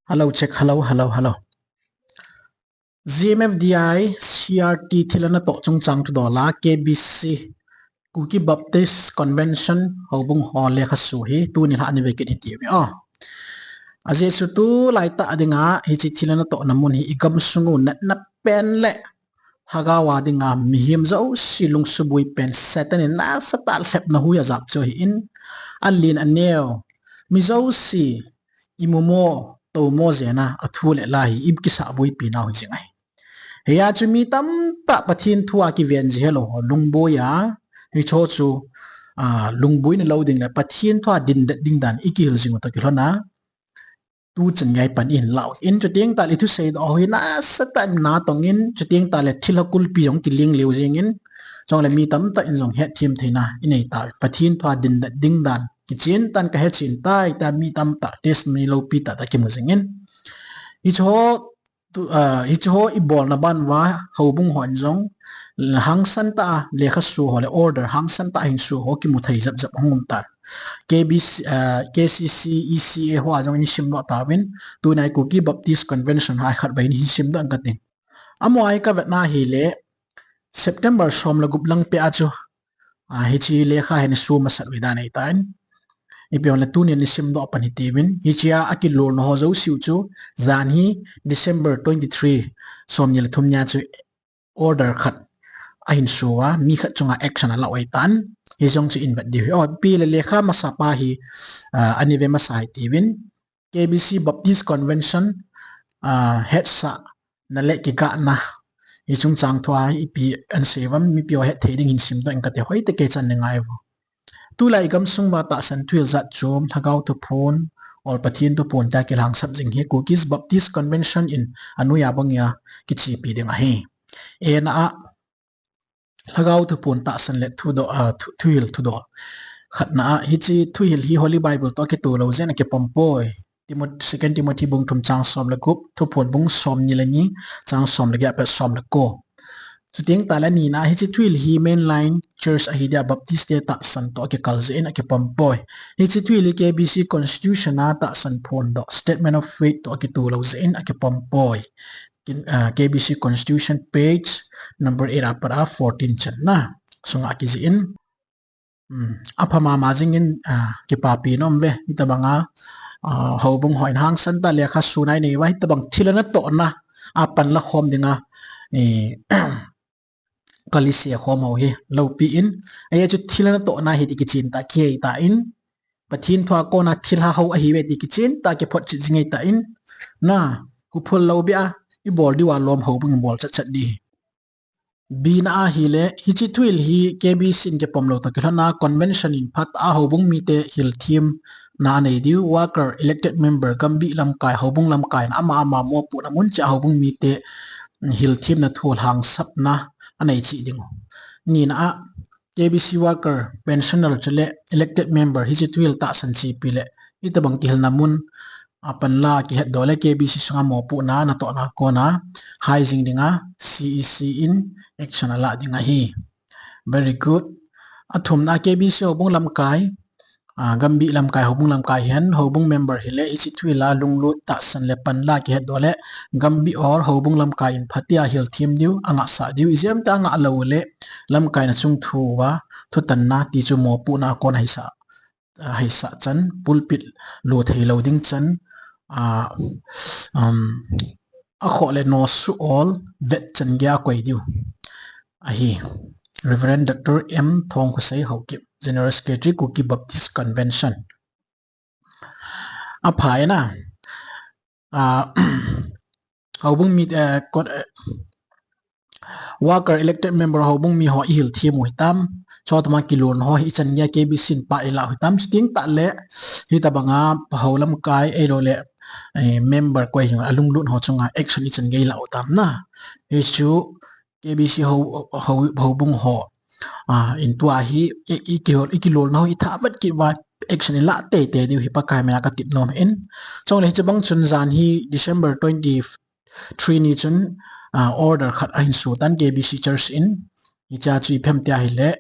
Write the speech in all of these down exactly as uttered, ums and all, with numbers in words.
Hello, check. Hello, hello, hello. G M F D I, C R T thil ana toh chungchang thudol a, K B C, Kuki Baptist Convention, houbung ho lekhasu hi, tuni lha ni vekit hiti uve. Ajeh chu tulai tah dinga, hiche thil ana tohna mun hi, i gamsung u natna pen le, Lhagao a dinga mihem jouse lungsubui pen Satan in nasatah lhepna hui ajap chu ahin, alen aneo, mi jouse imumo, toumo jeh a athu le la hi ikisahbuipi nau hi jing ahi. Hia chu mi tamtah Pathen thu a kiven ji helou ho lungboi a, hicho chu, a, lungbuina lou ding le Pathen thu a dindet ding dan ikihil jing u toh kilhon a, tuchan gei pan ihin lau in, chuteng tahle thusei doh ho hi nasatah in natong in, chuteng tahle thilha kulpi jong kiling leo jeng in, chule mi tamtah in jong hetthem theina inei tauve. Pathen thu a dindet ding dan kichen tan kahechen tai tia mi tamtah testimony loupi tah tah kimu jeng in. Hicho tu, a, hiche ho ibolna ban uva houbung hon jong hangsan tah a lekhasu ho le order hangsan tah a hinsu ho kimu thei jep jep hung um tan. K B C, a, K C C, E C A ho a jong ihin simdoh tauvin, tuni a Kuki Baptist Convention a khatvei ihin simdoh inge kati. Amaho a kavetna hile September som le gup lang peh a chu, a, hiche lekha hi ana su masat uve dan ahitan. Ipi jongle tunin ihin simdoh pan hitiuvin. Hichea akilolna ho jouse u chu, jan hi December twenty-three, somni le thum nia chu order khat ahin su a, mi khat chunga action ala u ahitan. Hijong chu ihin vet diu ahi. O, ipi le lekha masa pa hi, a, ana ve masa hitiuvin. K B C Baptist Convention, a, hetsahna le kigahna. Hiche chungchang thu a ipi ana sei uvam, mipi ho hetthei ding hin simdoh inge kati, hoitah kei chan le ngai uvo. Tulai igamsung uva tahsan thuhil jat chu, Lhagao thuphon, ol Pathen thuphon tia kilhangsap jing hi, Kuki Baptist Convention in anoiya banga kichepi ding ahi. Ena a, Lhagao thuphon tahsan le thudoh, a, thu, thuhil thudoh. Khatna a, hiche thuhil hi Holy Bible toh kitoh lou jeh in akipom poi. Timo-, Second Timothy bung thum chang som le gup, Thuphon bung somni le ni, chang som le get apat som le ko. Chuteng tahle nina a, hiche thuhil hi mainline church ahi dia Baptist te tahsan toh akikal jeh in akipom poi. Hiche thuhil hi K B C Constitution a tahsan phondoh, Statement of Faith toh akitoh lou jeh in akipom poi. Kin, ah, K B C Constitution page number eight a pat a fourteen channa sunga kijih in. Hmm, apha mama jing in, ah, kipapi nom uve, hitobanga, ah, houbung hon hangsan tah a lekhasu anei uva, hitobang thil ana tohna a panla khom dinga, eh, kal isei khom ho hi loupi in, ajeh chu thil ana tohna hi ti kichen tah kihei tan, Pathen thu a kona thilha ho ahiuve ti kichen tah kiphotchet jing ahitan, na, huphol lou bia, ibol diu a lom houbung ibol chat chat di. Bina ahile, hiche thuhil hi K B C in kipom lou toh kilhon a, convention in phat a houbung mite hilthemna anei diu, worker, elected member, gambih lamkai, houbung lamkai in ama ama mopohna mun cheh a houbung mite hilthemna thu lhangsapna anei cheh diu. Nina a, K B C worker, pensioner chule elected member hiche thuhil tahsan chepi le, hitobang kihilna mun a panla kihetdoh le K B C sunga mopohna natohna kona hai jing dinga C E C in action ala ding ahi. Very good. Athumna K B C houbung lamkai, ah, gambih lamkai, houbung lamkai hihen, houbung member hile hiche thuhil a lunglut tahsan le panla kihetdoh le, gambih or houbung lamkai in phatea hilthem diu, angahsah diu, ijemtia angah lou le, lamkai in achung thu uva thutanna ti chu mopohna a kona hisah, ah, hisah chan, pulpit lo thei lou ding chan, ah, um, akhoh le nosuh ol vet chan geiya akoi diu ahi. Reverend Doctor M Thongkhosei Haokip, General Secretary, Kuki Baptist Convention. Apha e na, ah, houbung mi, eh, kot, eh, worker, elected member, houbung mi ho ihilthem u hitam, chutobang kilolna ho hi ichan geiya K B C in phat ilah u hitam, chuteng tahle, hitobanga hou lamkai, ahilou le, eh, member koi hijong le alunglut ho chunga action ichan geiya ilah u hitam na. Hichu K B C hou, hou, houbung ho, ah, in tua hi, i, i kihol, ikilolna ho itha vet kit uva action ilah teitei diu hi Pakai mina katip nom in. Chule hichebang chun jan hi December twenty, three ni chun, ah, order khat ahin su tan K B C Church in. Hichea chu ipi ham tia hile,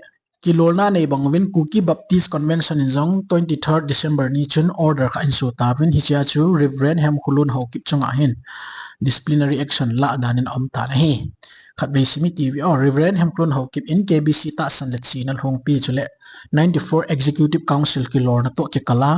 Kilolna nei bang uvin Kuki Baptist Convention in jong twenty-third December ni chun order khat ahin so tauvin, hichea chu Reverend Hemkholun Haokip chunga hin disciplinary action lah dan in aum tan ahi. Khatvei sim i ti uve, Reverend Hemkholun Haokip in K B C tahsan le chihna lhungpi chule ninety-four Executive Council kilolna toh kikal a,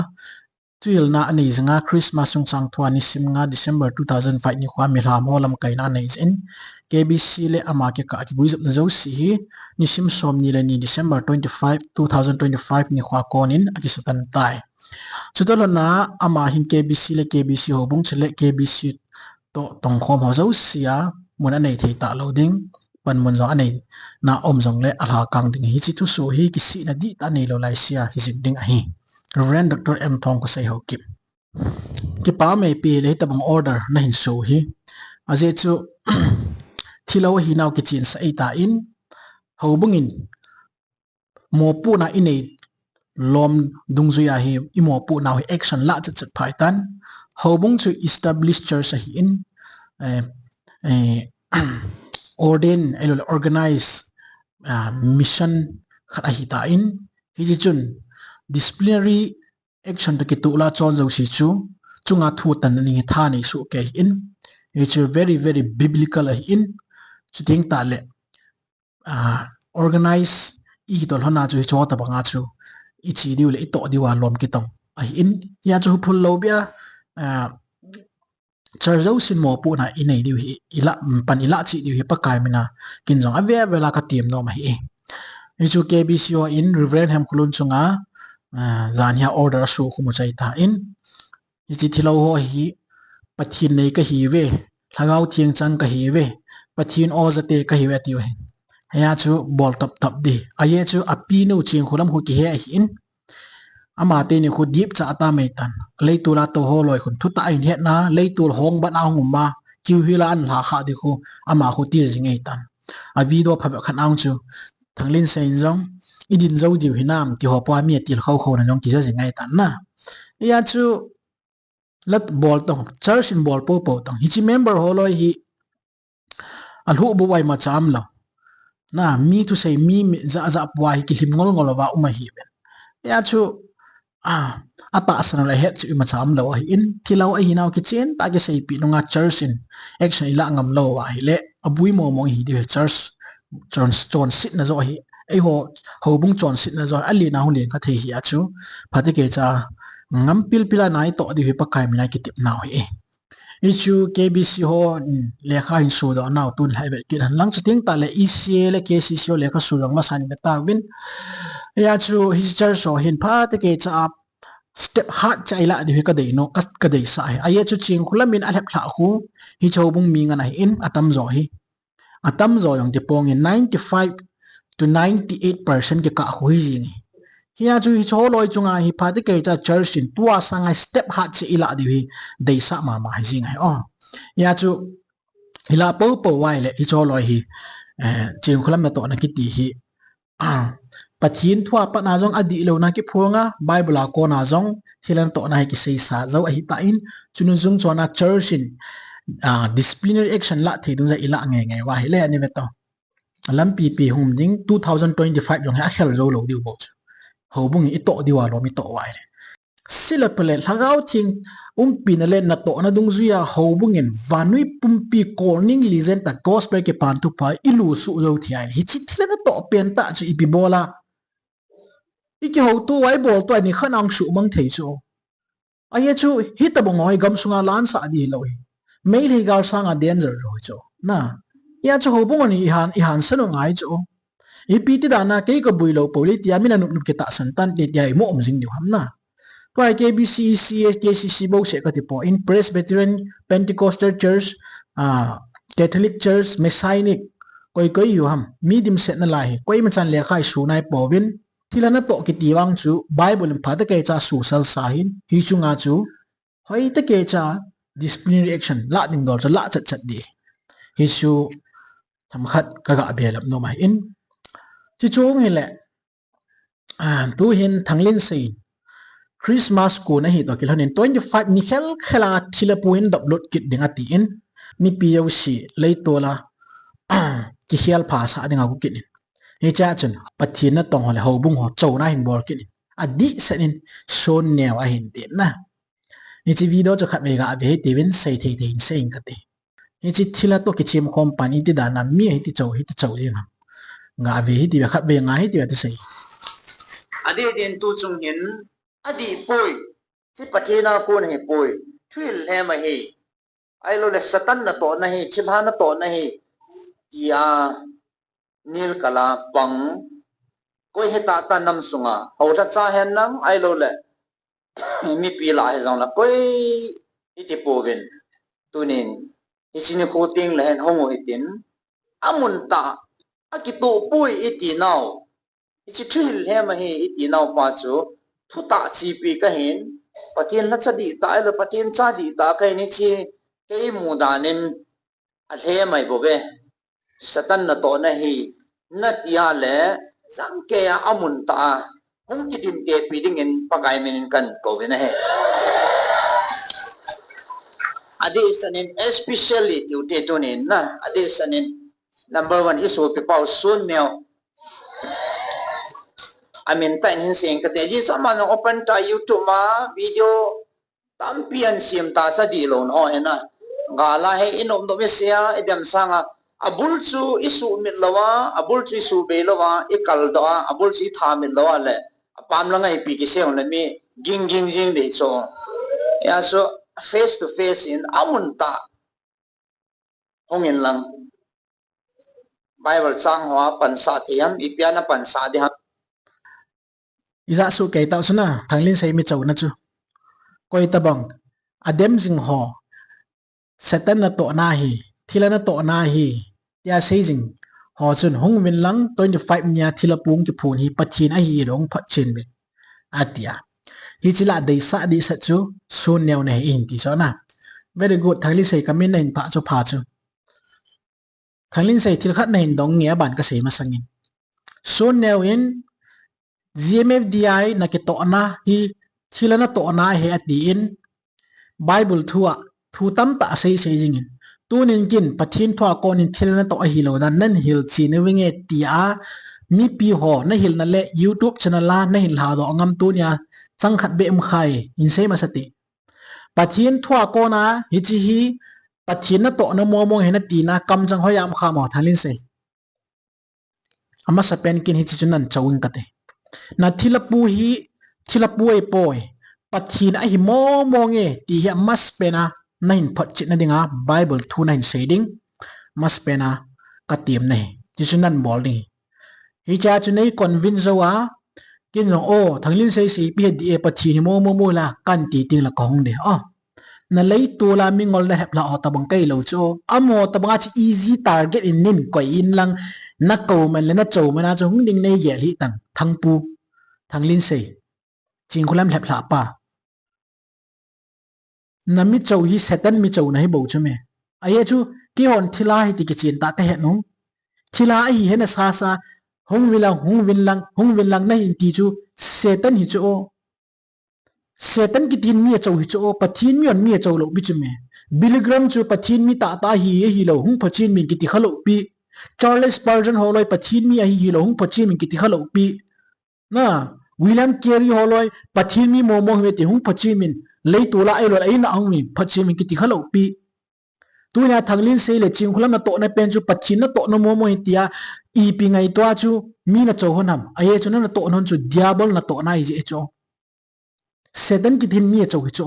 thuhilna anei jing a, Christmas chungchang thua nisim nga December two thousand five nikho a milham ho lamkaina anei jeh in, K B C le ama kikah a kiguijopna jouse hi nisim somni le ni December twenty-five, two thousand twenty-five nikho a kon in akisutan tai. Chutoh lhon a ama hin K B C le K B C houbung chule K B C toh tongkhom ho jouse a mun anei thei talou ding, panmun jong aneina um jongle alhakang ding ahi. Hiche thusoh hi kisihna dihtah neilou laisea hijing ding ahi. Reverend Doctor M Thongkhosei Haokip. Kipa meipi le hitobang order nahin so hi. Ajeh chu thilou ahinau kichensah ahitan, houbung in mopohna inei lom dungjuia hi, imopohnau hi action lah chetchet phai tan. Houbung chu established church ahin, eh, eh, ordain, ahilouleh organize, ah, mission khat ahitan, hiche chun disciplinary action toh kitoh la chon jouse chu chunga thutanna ding hi thanei soh kei ahin, hichu very, very biblical ahin, chuteng tahle, ah, organize ikitoh lhon a chu hiche tobanga chu iche diu le itoh diuva lom kitong ahin, hia chu huphul lou beh a, ah, church jousen mopohna inei diu hi, ilah, pan ilah cheh diu hi Pakai mina kin jong avel vel a katem nom ahi. Hichu K B C hon Reverend Hemkholun chunga, ah, janhia order aso khum u chu ahitan, hiche thilou ho hi Pathen nei kahiuve, Lhagao Theng chang kahiuve, Pathen o jate kahiuve atiu ahi. Hia chu bol tap tap ding. Ajeh chu apinu Chingkholam khu kihe ahin, ama teni khu dipcha ata meitan. Leitol a tou ho loi khun thutah ahin hetna, leitol hong ban a hung um a, kiu hila an lha kha ding khu, ama khu ti jing ahitan. A video phabep khat a chu, Thanglinsei in jong, idin jou diu hinam, ti ho pa mi atil khou khou na jong kija jing ahitan na. Hia chu, la bol tong, church in bol popo tong. Hiche member ho loi hi, alhuh bou a imacha umlou. Na, mi thusei mi, mi ja ja pua hi kilhim ngol ngol uva um ahiuve. Hia chu, ah, atahsan le het chu imacha umlou ahin, thilou ahinau kichentah a kiseipeh nunga church in action ilah ngam lou uva ahile, abui mong mong hi diu ahi church, chon, chonsetna joh hi. Eiho, houbung chonsetna joh hi, alen a hung len kha thei hia chu, phatecha ngam pil pil a na itoh diu hi Pakai mina kitepnau ahi. Hichu K B C hon, mm, lekha ahin sodoh nau tun lhai vet kit hen lang, chuteng tahle E C A le K C C ho lekha so jong masa in vetauvin. Hia chu hiche church ho hin phatecha a step hat cha ilah diu hi kadei nom, ka, kadeisah ahi. Ajeh chu Chingkholam in alhep lhah khu, hiche houbung mi ngen ahin, atamjo hi. Atamjo jong tipong in ninety-five to ninety-eight percent kikah khu hijing ahi. Hia chu hiche ho loi chunga hi phatecha church in tua sanga step hat cha ilah diu hi deisah mama hijing ahi. Hia chu ilah popo uva ahile hiche ho loi hi, eh, Chingkholam natohna kiti hi, ah, Pathen thua patna jong adihlouna kiphong a, Bible a kona jong thilha natohna hi kiseisa jou ahitan, chunung jung chon a church in, ah, disciplinary action lah thei dungjuia ilah ngei ngei uva ahile ani ve tao. Lampi pi hung ding two thousand twenty-five jong hi akhel jou lou diu bou chu. Houbung in itoh diuva lom itoh uva ahile. Sila pele, Lhagao Theng umpina le natohna dungjuia houbung in vannoi pumpi kolning lijen tah gospel kipan thupha ilusuh jou thei ahile, hiche thilha natoh pentah chu ipi bol a, ikihouto uva ibolto a nikhat a hung suhmang thei chu. Ajeh chu hitobang ho hi gamsunga lansah ding hilou ahi. Meitei gal sanga danger lou ahi chu. Na. Hia chu houbung hon ihan, ihansan u ngai chu. Ipi ti dan a kei kabui lou pou le tia min anop nop kitahsan tan le tia imo um jing diu ham na. Tua hi K B C, E C A, K C C bouseh kati poi, Presbyterian, Pentecostal Church, ah, Catholic Church, Messianic, koi koi hiu ham. Mi dimset nalai hi. Koima chan lekha iso nai pouvin. Thilha natoh kiti vang chu Bible in phatecha suhsel sa ahin. Hichunga chu hoitecha disciplinary action lah ding dol chu lah chat chat ding. Hichu themkhat kaga belap nom ahin. Chuche chung hile, ah, tuhin Thanglinsei in Christmas kon ahi toh kilhonin twenty-five ni khel khel a thilha pu in doplut kit ding atin, mipi jouse leitol a kikhel phasah ding agu kit in. Hichea chun Pathen natong ho le houbung ho chouna ahin bol kit in, adehset in sun neo ahin tem na. Hiche video chu khatvei gave hitiuvin, seithei thei hin sei inge kati. Hiche thilha toh kichemkhom pan iti dan a mi hiti chou, hiti chou jeng ham, gave hitiuve, khatvei ngai hitiuve ati sei. Adeh din tuchung hin adihpoi, hiche Pathen a kon ahipoi, thuhil lhem ahi, ahiloule Satan natohna ahi, thilha natohna ahi, tia nilkal a pang, koi hitahtah nam sunga, houlhacha hen lang, ahiloule mipi lah hijongle koi itipouvin, tunin hiche nikho tengle hin hung u hitin, amuntah, akitohpoi itinau, hiche thuhil lhem ahi itinau pa chu thutah chepi kahin, Pathen lhacha dihtah ahilou Pathen cha dihtah kahin, hiche kei mudan in alhem ahibouve. Satan natohna ahi nati a le, jangkeiya amuntah a hung kidintepi dingin Pakai min in kahin kouvin ahi. Adehset in, especially tiute tunin na, adehset in number one isopipau Sun Neo, amin tah in hin sei inge kati. Ajeh chu ama jong open tah YouTube ma video tampi ahin sem tah chu adihlouna ho hi na. Gal a hi inop nop isei a, idem sanga, abul chu isuhmit louva, abul chu isuhbei louva, ikaldoh a, abul chu ithamit louva le, apam langa ipi kisei le mi ging ging jing ding chu. Hijeh chun face to face in amuntah hung inlang, Bible chang hoa pansah thei ham, ipi a napansah ding ham? Ijat soh kei tauve chu na, Thanglinsei mi chouna chu. Koi tobang adem jing ho, Satan natohna ahi, thilha natohna ahi, tia sei jing ho chun hung uvin lang, twenty five nia thilha pu hung kiphon hi Pathen ahilou hung photchen uvin, atia. Hiche lah a deisah dehset chu Sun Neo nahi in ti chu na. Very good, Thanglinsei, kamin nahin phah chu pha chu. Thanglinsei, thil khat nahin dong nge, aban kasei masangin, Sun Neo in G M F D I nakitohna hi thilha natohna ahi atin, Bible thu a thu tamtah asei sei jingin, tunin ken Pathen thu a konin thilha natoh ahilou dan nahin hilchen uvinge tia mipi ho nahilna le YouTube channel a nahin lhadoh ngam, tunia chang khat beh um khai, hin sei masa te. Pathen thu a kona hiche hi Pathen natohna momo ahi natina kamchang hoiya um kha mo, Thanglinsei? Amasapen ken hiche chu nahin chou inge kati. Nathilha pu hi thilha pu ahipoi, Pathen ahi momo nge ti hi amasapen a nahin photchetna dinga Bible thu nahin sei ding, amasapen a katemna ahi. Hiche chu nahin bol ding ahi. Hichea chu nei convince jou a, ken jong, o, Thanglinsei seipi hi adih e, Pathen hi momo mola, kahin ti tengle kahung ding. O, naleitol a mingol nalheplhah ho tobang kahilou chu, amaho tobanga chu easy target in nahin koi inlang, nakou man le nachou man a chu hung ding neigel hih tan, Thangpu, Thanglinsei, Chingkhulam lheplhah pa. Namichou hi Satan michouna ahibou chu me. Ajeh chu, keihon thilha ahi ti kichen tah kahet u. Thilha ahi hi nasasa, hung uvin lang, hung uvin lang, hung uvin lang nahin ti chu, Satan hi chu o. Satan kiti hin mi achou hi chu o, Pathen mi hon mi achou lou pi chu me. Billy Graham chu Pathen mi tahtah ahi, ahilou hung photchen uvin kiti khalou pi. Charles Spurgeon holoi Pathen mi ahi, ahilou hung photchen uvin kiti khalou pi. Na, William Carey holoi Pathen mi momo ahiuve ti hung photchen uvin, leitol a ahiloule a in a hung uvin photchen uvin kiti khalou pi. Tunia Thanglinsei le Chingkhulam natohna pen chu Pathen natohna momo ahi tia ipi ngaito a chu mi nachou hon ham? Ajeh chu nanatohna hon chu Diabol natohna ahijeh chu. Satan kiti hin mi achou hi chu.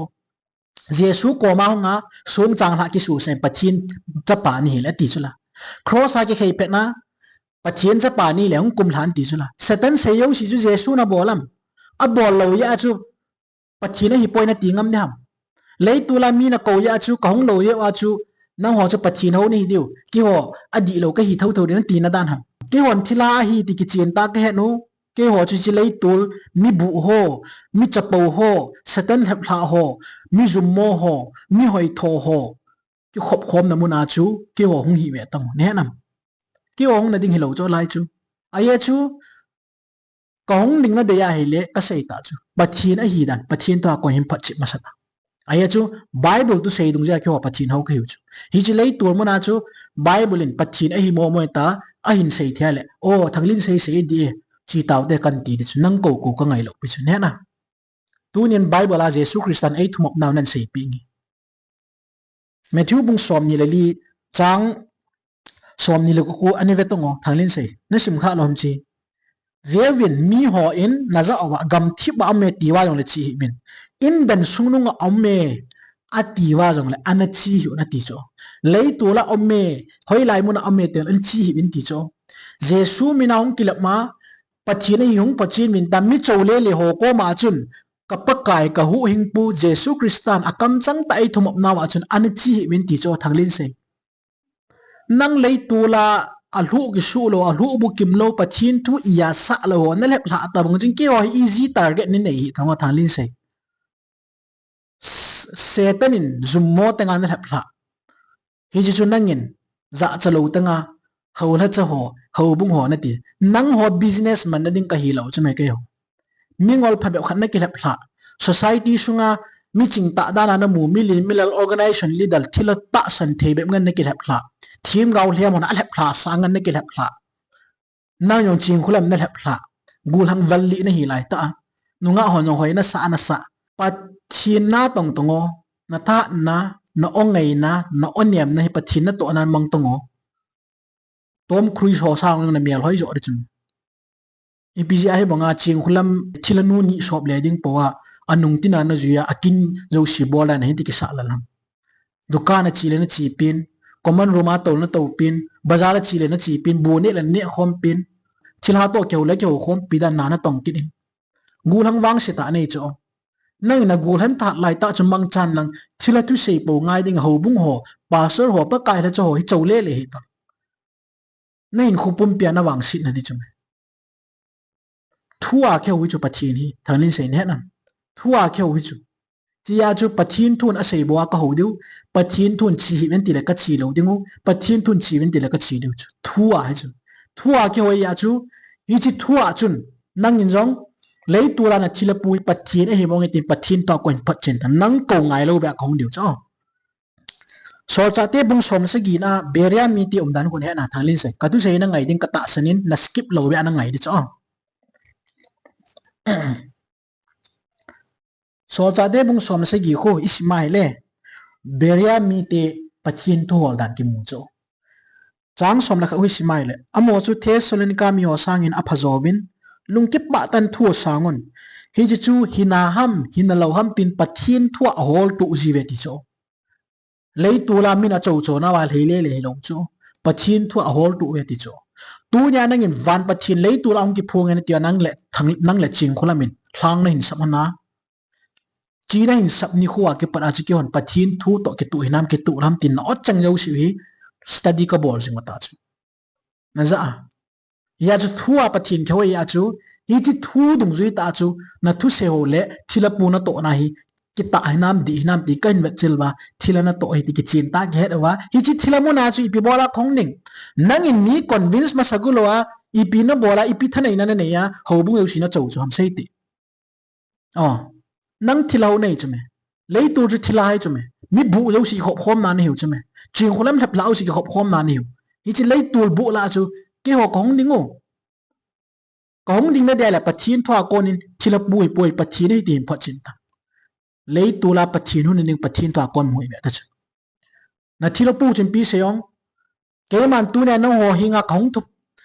Jesu koma hunga songchanglhah kisosah in Pathen chapa nahile ati chu la. Cross a kikhai petna Pathen chapa nahile hung kumlhan ti chu la. Satan sei jouse chu Jesun abol am? Abol lou jeh a chu Pathen ahipoi nati ngam ding ham? Leitol a mi nakou jeh a chu, kahung lou jeh a chu, nangho chu Pathen hou nahi diu, keiho adihlou kahi thouthou ding nati nadan ham? Keihon thilha ahi ti kichen tah kahet u. Keiho chu hiche leitol, mibuh ho, michapo ho, Satan lheplhah ho, mi jummo ho, mi hoitho ho kikhopkhomna mun a chu keiho hung hih ve tang u, nahet nam? Keiho hung na ding hilou chu lai chu. Ajeh chu, kahung ding nadei ahile kasei tah chu, Pathen ahi dan, Pathen thu a kon hin photchet masa ta. Ahi chu, Bible thusei dungjuia keiho Pathen hou kahiu chu. Hiche leitol muna chu, Bible in Pathen ahi momo ta, ahin seithei le, o, Thanglinsei sei dih e, chi taute kan ti dih chu, nang kou kou kangailou pi chu, nena. Tunin Bible a Jesu Christan eithumop nau nahin seipeh nge. Matthew bung somni le li chang somni le ko khu ana ve tong o, Thanglinsei. Nasim kha lou ham chi. Veuvin, mihon najah uva gamthip a aume tiuva jongle che hih uvin. Indan sungnunga aume atiuva jongle ana che hih un ati chu. Leitol a aume, hoilai muna aume tiuva ana che hih uvin ti chu. Jesu mina hung kilep ma, Pathen ahi hung phachen uvin ta, mi chou lele ho koma chun, ka Pakai, ka huhhingpu Jesu Christan akamchang tah a eithumop nauva chun ana che hih uvin ti chu, Thanglinsei. Nang leitol a alhuh kisuh lou, alhuh bukim lou, Pathen thu ija sah lou ho nalhep lhah tabang chun keiho hi easy target nanei hi thang o, Thanglinsei. S-, Satan in jummo tenga nalhep lhah. Hiche chu nangin jahcha lou tenga, houlhacha ho, houbung ho nati. Nangho business manna ding kahi lou chu me keiho. Mingol phabep khat nakilhep lhah. Society sunga miching tah dan a namu, milin milal, organization leader, thilha tahsan thei bep ngen nakilhep lhah. Themgao lhem hon alhep lhah sah ngen nakilhep lhah. Nang jong Chingkhulam nalhep lhah. Gollhang val li nahi lai tah a. Nungah hon jong hoi nasah nasah. Pathen natong tong o. Nathatna, na-o ngaina, na-o nemna hi Pathen natohnan mang tong o. Tom Cruise ho sang jong namel hoi joh ding chun. Ipi jeh a hibanga Chingkhulam thilha nu ni sop le ding po a, anung tina najui a, akin jouse bol dan a hiti kisah lal ham. Dukan a che le nache pin, common room a tol nato pin, bazar a che le nache pin, bu neh le naneh khom pin, thilha toh kihou le kihou khompi dan a natong kit in. Gollhang vangse tah nei chu. Nangin nagollhang tah lai tah chu mangchan lang, thilha thusei pou ngai ding houbung ho, pastor ho, Pakai lhacha ho hi chou lele hi tah. Nahinkho pumpia navangsetna ding chu me. Thua kihou hi chu Pathen hi, Thanglinsei, nahet nam? Thua kihou hi chu. Tia chu Pathen thun asei bou a kahou diu, Pathen thun che hih uvin tile kache lou dingu, Pathen thun che uvin tile kache diu chu. Thua hi chu. Thua kihou hi a chu, hiche thua chun, nangin jong, leitol a nathilhapu hi Pathen ahi mong e tin Pathen thua kon phatchen ta, nang kou ngailou beh a kahung diu chu. Solchahte bung som le sagi na Beria mite umdan khu nahet na, Thanglinsei. Kathusei nangai ding katahsan in, naskip lou beh a nangai ding chu. Solchahte bung som le sagi khu isim a hile, Beria mite Pathen thu hol dan kimu chu. Chang som le khat khu isim a hile, amaho chu Thessalonica miho sangin aphajouvin, lungkipah tah in thu asangun. Hiche chu hina ham, hina lou ham tin Pathen thua aholtoh jiuve ti chu. Leitol a min achouchou nauva lhei lele hilou chu, Pathen thua aholtoh uve ti chu. Tunia nangin van Pathen leitol a hung kiphong e natia nang le, nang le Chingkhulam in lhang nahin sap hon a. Che nahin sap nikho a kipat a chu keihon Pathen thu toh kitoh hinam, kitoh lou ham tin na-o chang jouse hi study kabol jing u tah chu. Najah a. Hia chu thua Pathen kihou hia chu, hiche thu dungjui tah chu, nathusei ho le thilhapu natohna hi, kitah hinam, dih hinam ti kahin vetchil uva, thilha natoh hi ti kichen tah kihet uva, hiche thilha muna chu ipi bol a kahung ding. Nangin mi convince masat u lou a, ipi nabol a, ipi thaneina nanei a, houbung jouse nachou chu ham seiti. O, nang thilha u nahi chu me. Leitol chu thilha hi chu me. Mi buh jouse kikhop khomna nahiu chu me. Chingkhulam lhep lhah jouse kikhop khomna nahiu. Hiche leitol buh lah chu keiho kahung ding u. Kahung ding nadia le Pathen thua konin thilhapu hipoi, Pathen ahi ti hin phatchen ta. Leitol a Pathen hun ding Pathen thua kon mu ibe ta chu. Nathilhapu chun ipi sei ong. Keiman tunia nangho henga kahung thu,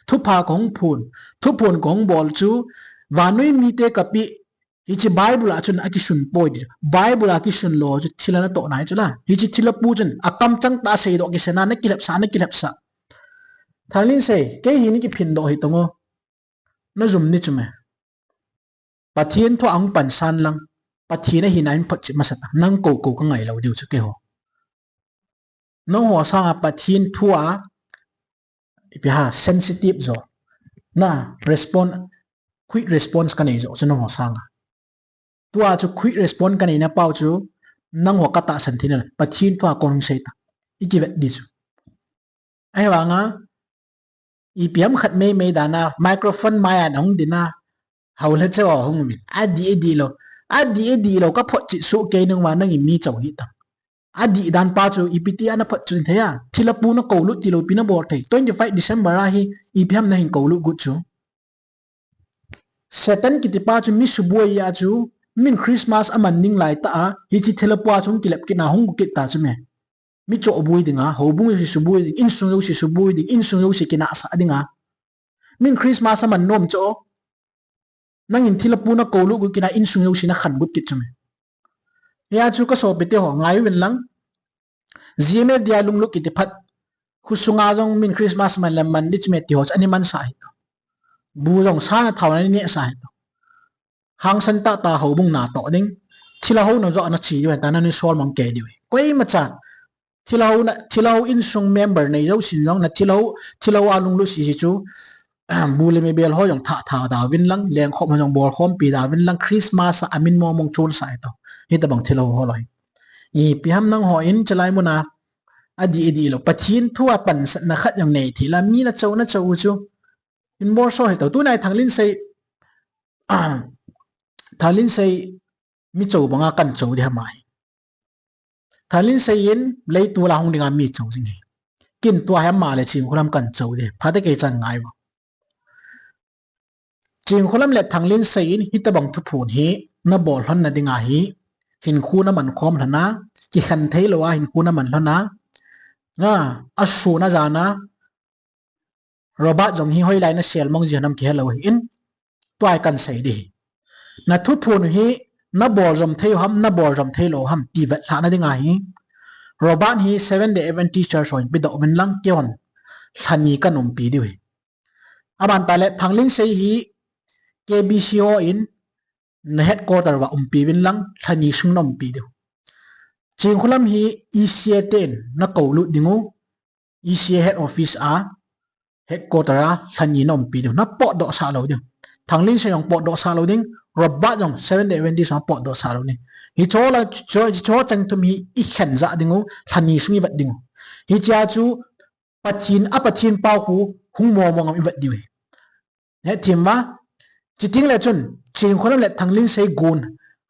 thupha kahung phon, thuphon kahung bol chu, vannoi mite kapeh, hiche Bible a chun akisun poi ti. Bible a kisun lou chu thilha natoh nai chu la. Hiche thilhapu chun akamchang tah a seidoh kisena, nakilhepsah, nakilhepsah. Thanglinsei, kei hi nakiphindoh hi tong o. Najum ni chu me. Pathen thua hung pansan lang, Pathen ahina hin photchet masat a, nang kou kou kangailou diu chu keiho. Nangho sanga Pathen thua, ipi ham, sensitive jo. Na, respond, quick response kanei jo chu nangho sanga. Tua chu quick response kanei na pau chu, nangho katahsan theina le, Pathen thua kon hung sei ta. Ikivet ding chu. Ahivanga, ipi ham khat meimei dan a, microphone mai a nahung ding a, houlhacha ho hung umin. Adih, adih lou. Adih, adih lou, ka photchet soh kei nung uva nangin mi chou hih tam. Adih dan pa chu ipi ti a na photchet thei a. Thilha pu na koulut tilou pi na bol thei. Twenty five December a hi ipi ham na hin koulut got chu. Satan kiti pa chu mi suboi a chu, min Christmas a man ning lai tah a, hiche thilha pu a chu hung kilep kit na hung got kit ta chu me. Mi chohboi ding a, houbung jouse suboi ding, insung jouse suboi ding, insung jouse kinahsah ding a. Min Christmas a man nom chu. Nangin thilha pu na koulut got kit na insung jouse na khan got kit chu me. Hia chu ka sopi te ho ngai uvin lang. G M F D I a lunglut kiti phat. Khosunga jong min Christmas man le man ding chu me ti ho chu ana man sa hi. Bu jong sa na thao na ni sa hi. Hangsan tah tah houbung na toh ding. Thilha ho na jo na chi diu ta na ni sol mang kei diu. Koima chan. Thilha ho na, thilha ho insung member nei jousen jong na thilha ho, thilha ho a lunglut sese chu, bu le me bel ho jong tha, tha da uvin lang, lengkhom ho jong bol khompi da uvin lang, Christmas a amin mong mong chon sa hi to. Hitabang thilha ho lou hi. Ipi ham nang hon chalai mun a, adih, adih lou. Pathen thu a pansatna khat jong nei thei la, mi na chou, na chou u chu. Hin bol so hi to. Tunai Thanglinsei, Thanglinsei mi chou banga kan chou ding ham ahi. Thanglinsei in leitol a hung dinga mi chou ding ahi. Kin tua hi ama le Chingkholam kan chou ding. Phatecha kei chan ngai vo. Chingkholam le Thanglinsei in hitabang thuphon hi na bol lhon na dinga hi. Hinkho na man khom lhon a, kikhen thei lou a hinkho na man lhon a. Na, asun ajan a, Robert jong hi hoilai na sel mong ji ham kihe lou ahin, tua hi kan sei ding ahi. Na thuphon hi na bol jom thei u ham, na bol jom thei lou u ham ti vetlhah na dinga hi. Robert hi Seventh Day Adventist Church hon pe doh uvin lang keihon lhani kan umpi diu ahi. Aban tah le Thanglinsei hi K B C hon na headquarter uva umpi uvin lang lhani sung na umpi diu. Chingkholam hi E C A ten na koulut ding u. E C A head office a, headquarter a, lhani na umpi diu. Na potdoh sah lou diu. Thanglinsei jong potdoh sah lou ding. Robert jong Seventh Day Adventist jong potdoh sah lou ding. Hicho la, hicho, hicho cheng thum hi i khen jah ding u, lhani sung i vet ding u. Hichea chu Pathen, a Pathen pao khu hung mong mong ngam i vet diu ahi. Hethem uva, chuteng le chun, Chingkholam le Thanglinsei gon,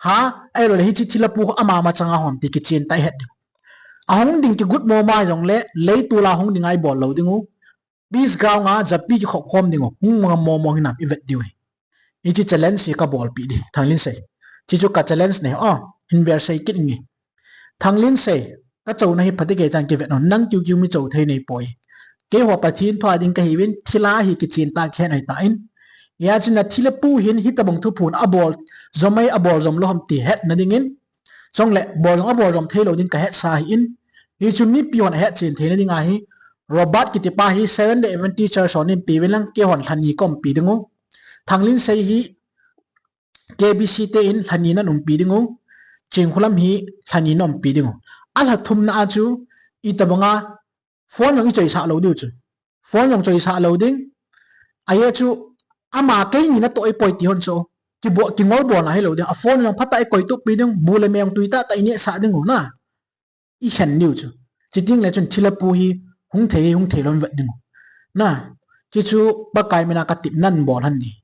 ha, ahilou le hiche thilha pu khu ama machang a hom ti kichen tah i het diu. Ahung ding kigot mong mong jong le, leitol a hung ding a i bol lou ding u. Peace ground a, japi kikhop khom ding u. Hung mong mong mong hinam i vet diu ahi. Hiche challenge hi ka bolpeh ding, Thanglinsei. Hiche chu ka challenge nei, o, hin vel sei kit nge. Thanglinsei, ka chouna hi phatecha kei chan kivet un, nang kiu kiu mi chou thei nei poi. Keiho Pathen thu a ding ka hiuvin, thilha hi kichen tah kihen ahi tan. Hia chu na thilha pu hin hitabang thuphon a bol jom ai, a bol jom lou ham ti het na dingin. Chule, bol jom a bol jom thei lou ding ka het sa ahin. Hichu mipi hon a het chen thei na ding ahi. Robert kiti pa hi Seventh Day Adventist Church hon in pe uvin lang keihon lhani ka umpi ding u. Thanglinsei hi K B C te in lhani na umpi ding u, Chingkholam hi lhani na umpi ding u. A lha thumna a chu itabanga phone jong i choisah lou diu chu. Phone jong choisah lou ding. Ahi chu ama keini na toh i poi ti hon chu. Kibo, kingol bolna hilou ding. A phone jong phatah i koi tup pi ding, bu le me jong tui tah tah i nehsah ding u na. I khen diu chu. Chuteng le chun thilha pu hi hung thei, hung thei lou in vet ding u. Na, hichu Pakai mina ka tepna in bol lhon ding.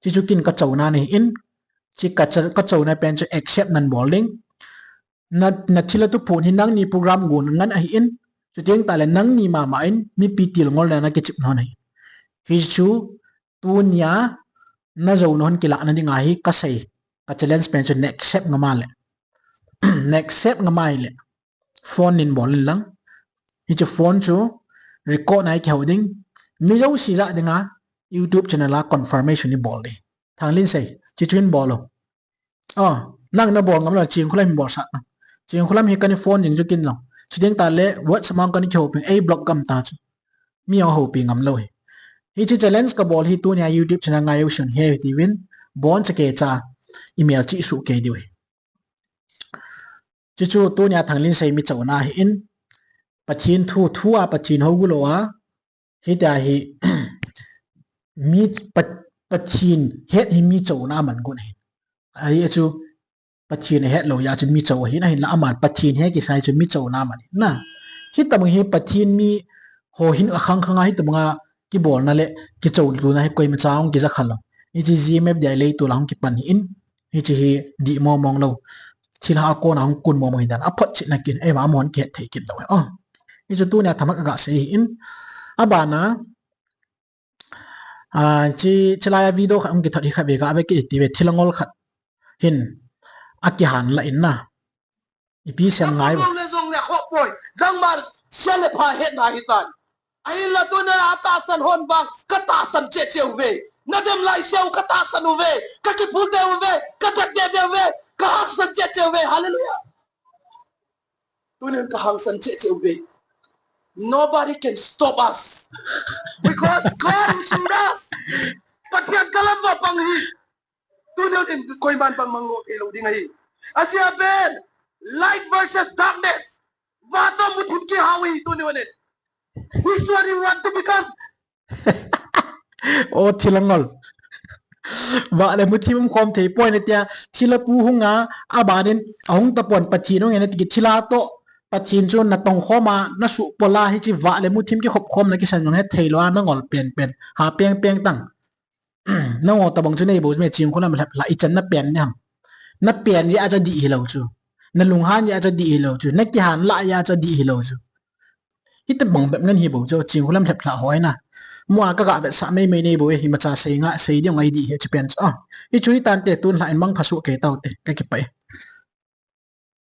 Hichu kin ka chouna ahin, hiche ka cho, ka chouna pen chu accept nan bol ding. Na, na thilha thuphon hi nangni program gon ngen ahin, chuteng tah le nangni mama in mipi tilngol na na kichep lhon ahi. Hichu tunia na jouna hon kilah na dinga hi ka sei, ka challenge pen chu next step ngam a le. Next step ngam a le. Phone nin bol in lang. Hichu phone chu record na i kihou ding. Mi jouse jah dinga YouTube channel a confirmation i bol ding. Thanglinsei, hichu in bol o. O, nang na bol ngam lou, Chingkholam in bolsah. Chingkholam hi kana phone ding chu kin jong. Chuteng tah le WhatsApp a kana kihoupi, ei block gam ta chu. Mi ahoupi ngam lou hi. Hiche challenge ka bol hi tunia YouTube channel ngai u sun he ti uvin. Boncha kei cha email cheh suh kei diu ahi. Chuchu tunia Thanglinsei mi chouna ahin, Pathen thu, thu a Pathen hou gu lou a, hitia hi, mi Pa, Pathen het hi mi chouna aman got ahi. Ahi chu Pathen ahet lou jeh a chu mi chou ahin, ahinla aman Pathen he kisai chu mi chouna aman ahi. Na, hitabang hi Pathen mi ho hin akhang khang a hitabanga kibolna le kichouna hi koimacha hung kija kha lou. Hiche G M F D I leitol a hung kipan ahin, Hiche hi dih mong mong lou. Thilha a kona hung kun mong mong hi dan. Aphotchetna kin, eima mon kihet thei kin lou. Oh. Hichu tunia themkhat kasei in. Abana, ah, chi, chilai a video khat hung kithot hi khat ve kave kiti ve thil angol khat hin akihan la in na. Ipi sem ngai. Jong le jong le kho poi. Jangmar sia le pha hetna hitan. Ahinla tunia atahsan hon vang, katahsan cheh cheh uve. Nadem lai seh u katahsan uve. Kakiphute uve. Kadet de de uve. Kahangsan cheh cheh uve. Hallelujah. Tunin kahangsan cheh cheh uve. Nobody can stop us. Because God is with us. Pathen kalam uva pang hi. Tunin koiman pang mang lou thei lou ding ahi. Asia ben, light versus darkness. Vah toh muthim kihao hi tunin. Which one you want to become? O thil angol. Vah le muthim um khom thei poi na tia, thilha pu hung a, abanin, ahung tapon Pathen hung e na ti kit thilha toh, Pathen chu natong khom a, nasuh pol a hiche vah le muthim kikhop khom na kisan jong hethei lou a, nangol pen pen, ha peng peng tang. Nangol tabang chu nei bou me chingkhu lam lhep lha ichan na pen ni ham. Na pen jeh a chu dih hilou chu. Na lunghan jeh a chu dih hilou chu. Na kihan lah jeh a chu dih hilou chu. Hitobang bep ngen hi bou chu, chingkhu lam lhep lha hoi na. Mua kaga vetsah mei mei nei bou e, imacha sei nga, sei ding ngai dih hi chu pen chu. Ah, hichu hitante tun lha in mangpha suh kei taute, kakipah e.